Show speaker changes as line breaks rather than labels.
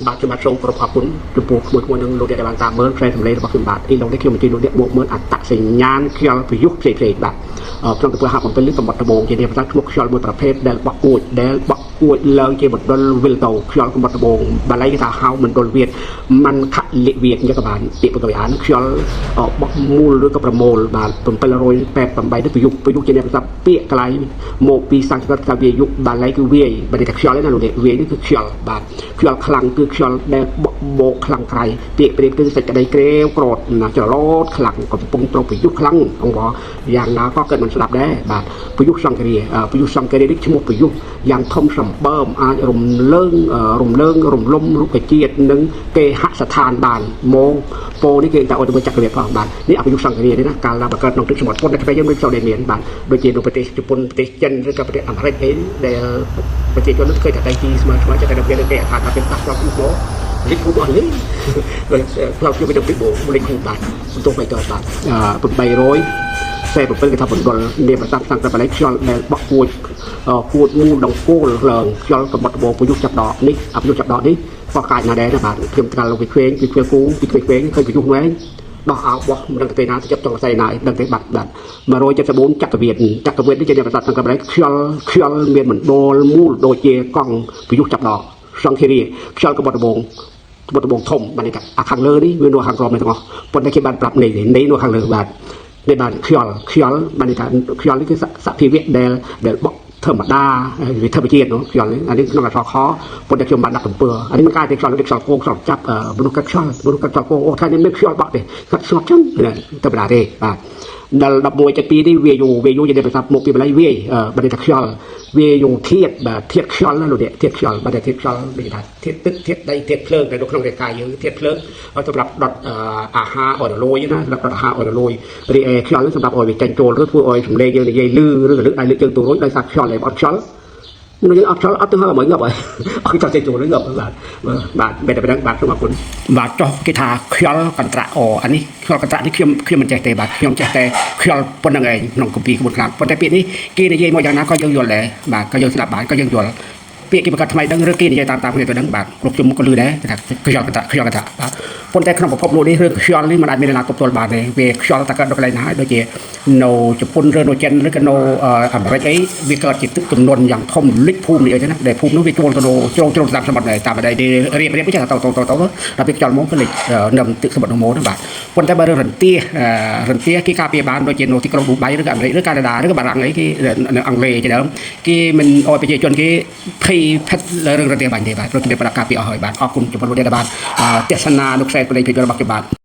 បាទខ្ញុំបាទសូមគោរពអរគុណចំពោះក្មួយៗនិងលោកអ្នកដែលបានតាមមើលខ្សែសម្លេងរបស់ខ្ញុំបាទឥឡូវនេះខ្ញុំអញ្ជើញលោកអ្នកមកមើលអត្តសញ្ញាណខ្យល់ព្យុះផ្សេងៗបាទអឺក្នុងទំព័រ57នេះកំបត់ដបងជានេះភាសាឈ្មោះខ្យល់មួយប្រភេទដែលបក់គួចដែលបក់គួចឡើងជាមណ្ឌលវិលតោខ្យល់កំបត់ដបងបាលីគេថាហៅមណ្ឌលវៀតមិនខលិវៀតអញ្ចឹងក៏បានពាក្យពុទ្ធវិហារខ្យល់បក់មូលឬក៏ប្រមូលបាទ788នេះព្យុះព្យុះជាអ្នកភាសាពាក្យកន្លែងមកពីសំស្ក្រឹតថាវាយុបាលីគឺវាយបើនេះថាខ្យល់ទេណាលោកអ្នកវាយនេះគឺខ្យល់បាទខ្យល់ខ្លាំងគឺខ្យល់ដែលបក់បោកខ្លាំងក្រៃពាក្យប្រៀបគឺសេចក្តីក្រេវក្រោតណាច្រឡូតខ្លាំងកំពុងត្រូវព្យុះខ្លាំងអង្គយ៉ាងណាក៏កើតមិនស្ដាប់ដែរបាទព្យុះសង្គ្រាព្យុះសង្គ្រានេះឈ្មោះព្យុះយ៉ាងធំសម្បើមអាចរំលើងរំលើងរំលំរុក្ខជាតិនិងគេហស្ថានបានមកពោនេះគេតែអត់ទៅចក្រវាផងបាទនេះអព្យុះសង្គ្រានេះណាកាលណាបង្កើតក្នុងទឹកសមុទ្រប៉ុន្តែពេលយើងមិនសូវដែលមានបាទដូចជានៅប្រទេសជប៉ុនប្រទេសចិនឬក៏ប្រទេសអាមេរិកអីដែលប្រជាជននោះឃើញតែដៃទីស្មើស្មើចិត្តតែគេគេថាថាเป็นតាស់ដល់មកលិចគូអស់លីផ្លូវខ្ញុំទៅពីបោលិចគូបាទបន្ទោសបីតបាទ800 47គេថាបណ្ដុលនាប្រសាទសង្ករបល័យខ្យល់ដែលបក់គួចគួចមូលដង្គោលឡើងខ្យល់កបត់ដបងពយុះចាប់ដកនេះអពយុះចាប់ដកនេះក៏កាចណាដែរណាបាទខ្ញុំត្រាល់លោកវិក្វេងវិក្វេគូវិក្វេងឃើញពយុះហ្នឹងដោះអោបោះមិនដឹងទៅណាទៅចាប់ចង់ស្អីណាដឹងទេបាត់បាទ174ចក្រវិទ្យចក្រវិទ្យនេះជាប្រសាទសង្ករបល័យខ្យល់ខ្យល់មានមណ្ឌលមូលដូចជាកង់ពយុះចាប់ដកសង្ឃិរីខ្យល់កបត់ដបងកបត់ដបងធំបាទនេះថាអាខាងលើនេះវានៅខាងក្រោមនេះទាំងអស់ប៉ុន្តែគេបានប្រាប់នេះនេះនៅខាងលើបាទនេះបានខ្យល់ខ្យល់បានន័យថាខ្យល់នេះគឺសភាវៈដែលដែលបក់ធម្មតាវាធម្មជាតិនោះខ្យល់នេះអានេះក្នុងអក្សរខប៉ុន្តែខ្ញុំបានដាក់ទំពើអានេះមិនកាយទេខ្យល់នេះខ្យល់គោខ្យល់ចាប់មនុស្សកាត់ខ្យល់មនុស្សកាត់ខ្យល់គោអូថ្ងៃនេះមានខ្យល់បក់ទេកាត់ស្ងប់ចឹងធម្មតាទេបាទដល់11.2នេះវាយូវាយូជាប្រសាមកពីបល័យវាយបើថាខ្យល់វាយងធាតបាទធាតខ្យល់ណាលោកនេះធាតខ្យល់បាទធាតខ្យល់មានថាធាតទឹកធាតដីធាតភ្លើងដែលនៅក្នុងរាងកាយយើងធាតភ្លើងសម្រាប់ដុតអាហារឲ្យរលួយណាសម្រាប់ដុតអាហារឲ្យរលួយរីឯខ្យល់សម្រាប់ឲ្យវាចេញចូលឬធ្វើឲ្យសម្លេងយើងនិយាយលឺឬក៏លើកដៃលើកជើងទូរួចដោយសារខ្យល់ឯងអត់ខ្យល់មនុស្សយើងអត់ខ្យល់អត់ទៅហើយមកងាប់ហើយអត់ចង់ចេញចូលងាប់បាទបាទបែរតែប៉ុណ្្នឹងបាទសូមអរគុណបាទចុះគេថាខ្យល់កន្ត្រាក់អូអានេះខ្យល់កន្ត្រាក់នេះខ្ញុំខ្ញុំមិនចេះទេបាទខ្ញុំចេះតែខ្យល់ប៉ុណ្្នឹងឯងក្នុងគម្ពីរក្បួនខ្នាតប៉ុន្តែពាក្យនេះគេនិយាយមកយ៉ាងណាក៏យើងយល់ដែរបាទក៏យើងស្ដាប់បានក៏យើងយល់ពាក្យគេបង្កើតថ្មីដឹងឬគេនិយាយតាមតាមគ្នាទៅដឹងបាទគ្រប់ខ្ញុំក៏ឮដែរគេថាខ្យល់កន្ត្រាក់ខ្យល់កន្ត្រាក់បាទប៉ុន្តែក្នុងពិភពលោកនេះរឿងខ្យល់នេះមិនអាចមានអ្នកណាទប់ទល់បានទេវាខ្យល់តែកើតដល់កន្លែងណាហើយដូចជានៅជប៉ុនឬនៅចិនឬក៏នៅអាមេរិកអីវាកើតជាទឹកចំនួនយ៉ាងធំលិចភូមិនេះអីទៅណាដែលភូមិនោះវាចូលទៅជ្រងជ្រងតាមសមុទ្រដែរតាមដីរៀបរៀបទៅទៅទៅទៅដល់ពេលខ្យល់មកក៏លិចនឹមទឹកសមុទ្រនោះមកបាទប៉ុន្តែបើរឿងរន្ទារន្ទាគេការពារបានដូចជានៅទីក្រុងឌូបៃឬក៏អាមេរិកឬកាណាដាឬក៏បារាំងអីគេនៅអង់គ្លេសជាដើមគេមិនអោយប្រជាជនគេភ័យផិតលើរឿងរន្ទាបាញ់ទេបាទព្រោះគេប្រកាសការពារអស់ហើយបាទអរគុណចំពោះលោកអ្នកដែលបានទស្សនាលោកខ្សែប្រលេងភាពរបស់ខ្ញុំបាទ។